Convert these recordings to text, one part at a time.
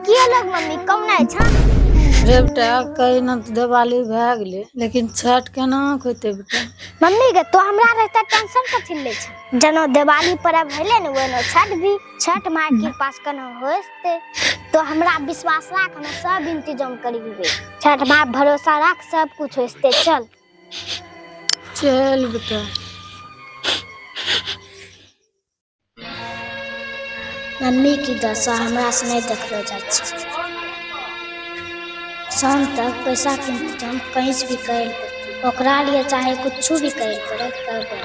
की लोग मम्मी कम नहि छ। रे बेटा, कही न तऽ दिवाली भए गेलै, लेकिन छठ केना होइतै बेटा? मम्मी के तो हमरा रहता टेंशन कथी लै छ? जेना दिवाली पर्व भेलै ने, ओहिना छठ भी, छठ माय के पास केना होइते। तो हमरा विश्वास राख, हम सब इंतजाम करी देबै। छठ माय भरोसा राख, सब कुछ होइते। चल चल बेटा। मम्मी की दशा हमरा से नहीं देखलो जाइ छै। शाम तक पैसा के इंतजाम कहीं से भी करे पड़तै, ओकरा लिए चाहे कुछ भी करे पड़े, करबै।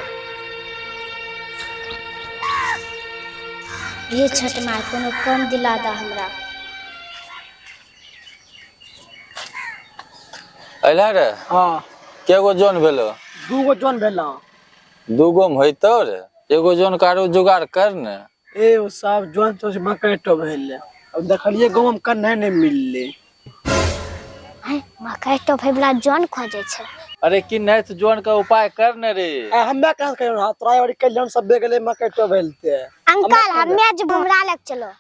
हे छठ माय, कोनो कम दिला दा हमरा। अइला रे? हाँ। केगो जोन भेलो? दूगो जोन भेला। दूगो में होइतो रे? एगो जोन के आरो जुगाड़ कर ने। ए ओ सब जोन तो मकई तो भेल, अब देखलिए गाँव में कन्हे नहीं मिलले। हैं, मकई टोपे वाला जौन खोजे छै। अरे कि नहीं तो जोन का उपाय कर ने रे। आ हम्मे कहाँ कहियो, हाँ तोरा और कल्याण सब गेले मकई तो भेलते। अंकल, हम्मे जब हमरा लग चलो।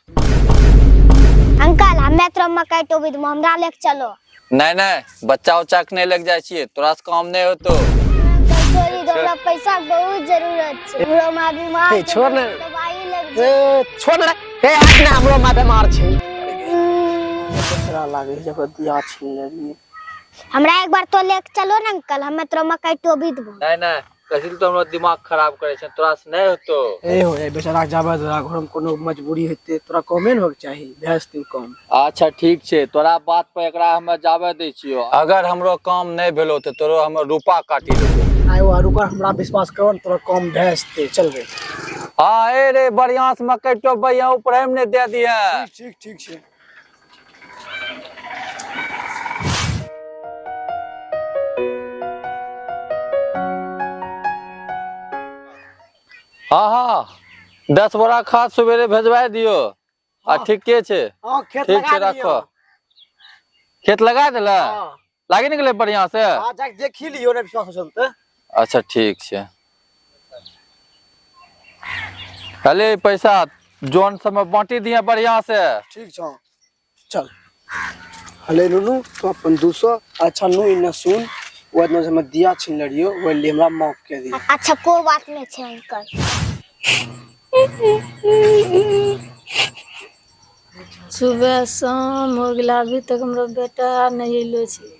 अंकल, हम्मे तोरा मकई टोबी देबो, हमरा लग चलो। नहीं नहीं, बच्चा उच्चा के नहीं लग जाय छियै, तोरा से काम नहीं होतो। सॉरी, हमरा पैसा के बहुत जरूरत छै, हमरो माँ बीमार ए, छै, छोड़ ने। दवाई लग छै। ए छोड़ ने रे, ए हट ना, हमरो माँ बीमार छै। बेचारा लागे है जब दिया छीन लेलिए। हमरा एक बार तो लेके चलो ने अंकल, हम्मे तोरा मकई टोबी देबो। नहीं नहीं, कथी तो हमरा दिमाग खराब करे छै, तोरा से नहीं होतो। ए हो ए बेचारा के जाबे तोरा घर में कोनो मजबूरी हेतै, तोरा कमे ने होके चाही, भैंस तीन कम। अच्छा ठीक छै, तोरा बात पर एकरा हमे जाबे दै छियो। अगर हमरो काम नहीं भेलो तो तोरो हमर रूपा काटी देबो। आइ ओ रुकर, हमरा विश्वास करो ने, तोरा कम भैंस दे, चल रे। हाँ ए रे, बढ़िया से मकई टोपबै, ऊपर में नहीं दे दिया। ठीक ठीक छै। हाँ हाँ, 10 बोरा खाद सवेरे भेजवा दियो। आ ठीके छै। हाँ खेत ठीक लगा छै, दियो। राखो। खेत लगा देला? हाँ। लागी निकले बढ़िया से? हाँ, जाके देखी लियो ने, विश्वास हो चलते। अच्छा ठीक छै। अले पैसा जोन सब में बांटी दिया बढ़िया से। ठीक छौ, चल। हले नुनू, तो अपन 200। अच्छा नु, इन्ने सुन, ओ दिना जे हम दिया छीन लेलियो, ओहि लिए हमरा माफ कर दियो। अच्छा को बात नहीं छै अंकल। सुबह शाम हो गेला, अभी तक हमरो बेटा नहीं अयलो छै।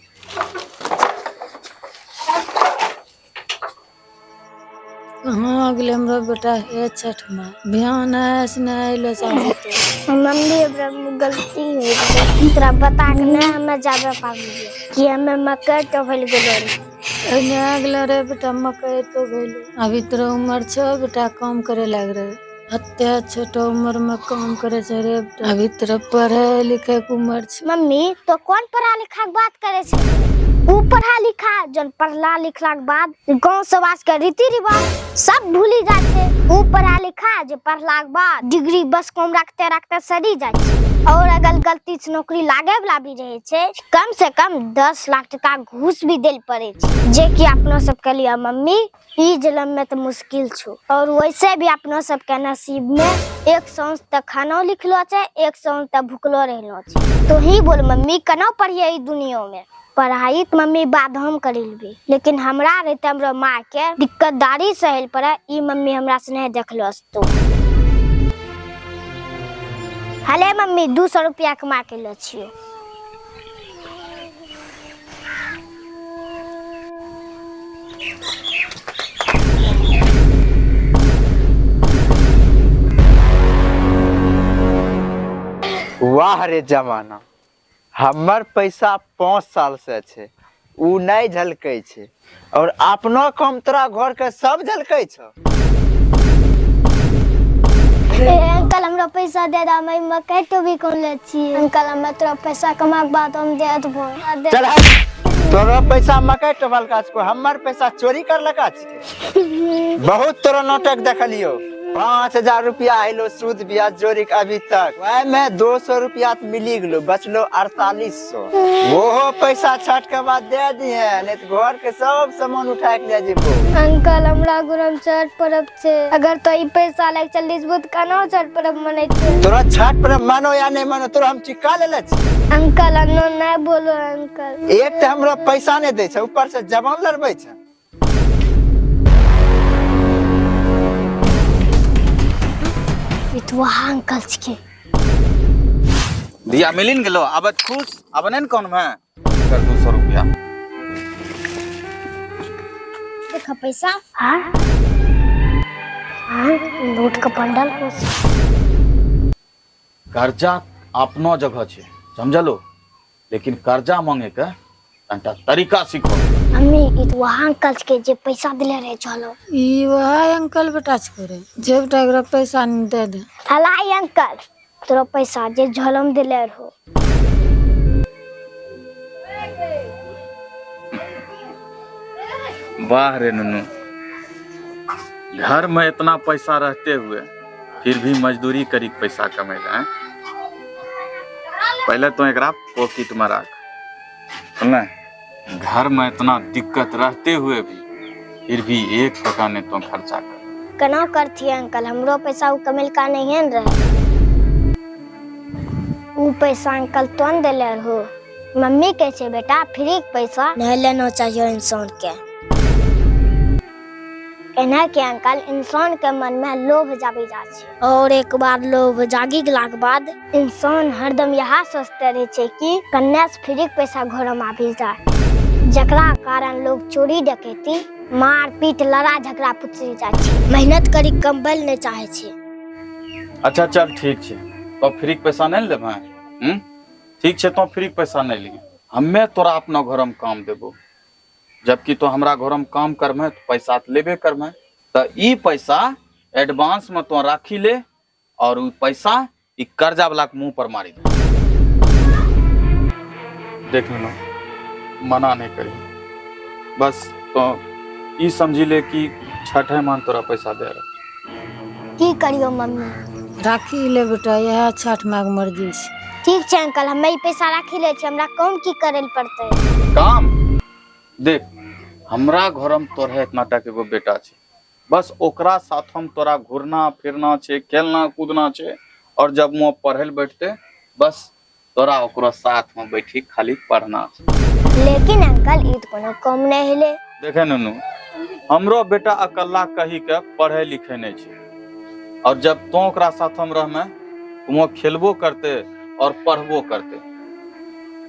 कहाँ गेलै हमरो बेटा? हे छठ माँ, बिहान आय से नहीं अयलो छै अभी तक। मम्मी, हमरा गलती हो गेलै, तोरा बता के नहीं हमे जाबे पाबलियै कि हमे मकई टोभल गेलो रही। एने आ गेलो रे बेटा मकई तो भेलै। अभी तोरा उम्र छौ बेटा काम करे लाग रहे, एते छोटो उम्र में काम करे छै रे बेटा। अभी तोरा पढ़े लिखे के उम्र छै। मम्मी, तो कौन पढ़ा लिखा के बात करे छै? ऊ पढ़ा लिखा जन पढ़ला लिखला के बाद गांव समाज के रीति रिवाज सब भूली जाइ छै। ऊ पढ़ा लिखा जे पढ़ला के बाद डिग्री बस कम रखते रखते सड़ी जाइ छै। और अगर गलती से नौकरी लागे वाला भी रहे छै, कम से कम 10 लाख टका घूस भी देल पड़े छै, जे कि अपनो सबके लिए मम्मी ई जन्म में तो मुश्किल छो। और वैसे भी अपनो सबके नसीब में एक सांस तक खानो लिखलो छै, एक सांस तक भूखलो रहलो छै। तो ही बोल मम्मी, केना पढ़िए ई दुनिया में? पढ़ाई तो मम्मी बाद हम करी लेबे, लेकिन हमरा रहते हमरो माँ के दिक्कतदारी सहल पड़े, ई मम्मी हमरा से नहीं देखलो तो। हले मम्मी, 200 रुपया कमा के लो छियो। वाह रे जमाना, हमर पैसा 5 साल से छै, उ नहीं झलकै छै, और अपनो काम तोरा घर के सब झलकै छौ। ए अंकल, हमरा पैसा दे दा, हम मकई टोबी कौन ले छियै। अंकल, हमे तोरा पैसा कमा के बाद हम दे देबो। चल हट, तोरो पैसा मकई टोबलका छको, हमर पैसा चोरी करलका छिकै। बहुत तोरो नाटक देखलियो। 5000 रुपया आइलो सूद ब्याज जोड़ी के अभी तक, वह में 200 रुपया तो मिली गेलो, बचलो 4800। वो पैसा छठ के बाद दे दिए, नहीं तो घर के सब सामान उठा के ले जेबो। अंकल हमरा गुरम छठ पर्व छै, अगर तो ई पैसा लग चल जेबो त केना छठ पर्व मनैते? तोरा छठ पर्व मानो या नहीं मानो, तोरा हम चिक्का लेले छी। अंकल अन्नो नहीं बोलो अंकल। एक तो हमरा पैसा नहीं दै छै, ऊपर से जबान लड़बै छै। ई तो वहाँ अंकल छिके। दिया मिली ने गेलो, आब खुश आब नहीं ने कौन में कर 200 रुपया। देखा पैसा। हाँ हाँ नोट का बंडल। कर्जा अपनो जगह छे समझलो, लेकिन कर्जा मांगे के तनटा तरीका सीखो। मम्मी ई तो वहाँ अंकल के जे पैसा दिले रहे चलो। ई वह अंकल बेटा छोड़े जे बेटा एकरा पैसा नहीं दे दे। हलाई अंकल तोरा पैसा जे झोलम दिले रहो। वाह रे नुनू, घर में इतना पैसा रहते हुए फिर भी मजदूरी करी के पैसा कमेला है। पहले तो एकरा पॉकेट में राख, सुनले? घर में इतना दिक्कत रहते हुए भी फिर भी 1 टका नहीं तो खर्चा कर। केना करथिए अंकल, हमरो पैसा उ कमेल का नहीं है रहे। उ पैसा अंकल तो न दिले रहो। मम्मी कहे छै बेटा फ्री के पैसा नहीं लेना चाहिए इंसान के। एना के अंकल इंसान के मन में लोभ जाबी जा छै, और एक बार लोभ जागी गेला के बाद इंसान हरदम यह सोचते रहे छै कि कन्या से फ्री के पैसा घर में आबि जाए, जकरा कारण लोग चोरी डकैती मारपीट लड़ा झगड़ा पुछी जाय छै, मेहनत करी कमबल नहीं चाहे छै। अच्छा चल ठीक छै, तो फ्री के पैसा नहीं लेबे? ठीक छै, तो फ्री के पैसा नहीं लिए, हमें तोरा अपना घर में काम देबो, जबकि तो हमरा घर में काम करमे तो पैसा तो लेबे करमे, तो ई पैसा एडवांस में तो राखी ले और उ पैसा ई कर्जा वाला के मुंह पर मारी दे। देख लो मना नहीं करी, बस तो ई समझी ले कि छठे मान तोरा पैसा दे रहा। की करियो मम्मी? राखी ले बेटा, यह छठ माँ के मर्जी छै। ठीक छै अंकल, हमे ई पैसा राखी ले छी, हमरा काम की करे पड़तै? काम देख, हमरा घर में तोरे इतना टा के एगो बेटा छै, बस ओकरा साथ हम तोरा घूरना फिरना छै, खेलना कूदना छै, और जब मुँह पढ़े ले बैठते बस तोरा ओकरा साथ में बैठी खाली पढ़ना छै। लेकिन अंकल ई तो कोनो कम नहीं हेले। देखे नुनू, हमरो बेटा अकेला कही के पढ़े लिखे नहीं छै, और जब तो ओकरा साथ हम रहमे वो खेलबो करते और पढ़बो करते,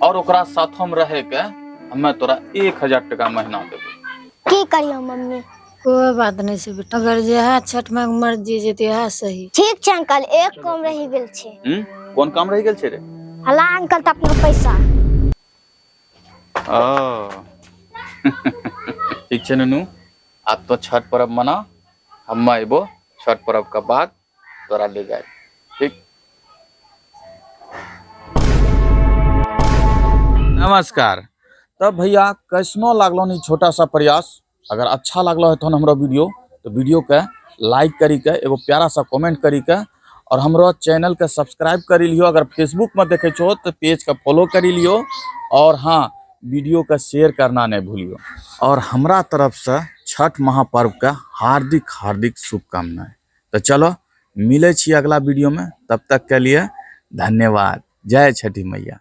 और ओकरा साथ हम रहे के हमें तोरा 1000 टका महीना देबो। की करियो मम्मी? कोई बात नहीं छै बेटा, अगर जे है छठ माँ के मर्जी छै तऽ इएह सही। ठीक छै अंकल, एक काम रही गेल छै। कोन काम रही गेल छै रे? हला अंकल तऽ अपना पैसा। ओ ठीक छै नुनू, आब तो छठ पर्व मना, हम अयबो छठ पर्व के बाद तोरा ले जाए। ठीक, नमस्कार। तब भैया कैसनो लागलो नी छोटा सा प्रयास, अगर अच्छा लागलो है तो हमरो वीडियो तो वीडियो के लाइक करी के एगो प्यारा सा कमेंट करी के और हमरो चैनल के सब्सक्राइब करी लियो। अगर फेसबुक में देखे छो तो पेज के फॉलो करी लियो, और हाँ वीडियो का शेयर करना नहीं भूलियो। और हमरा तरफ से छठ महापर्व का हार्दिक हार्दिक शुभकामनाएं। तो चलो मिले छी अगला वीडियो में, तब तक के लिए धन्यवाद। जय छठी मैया।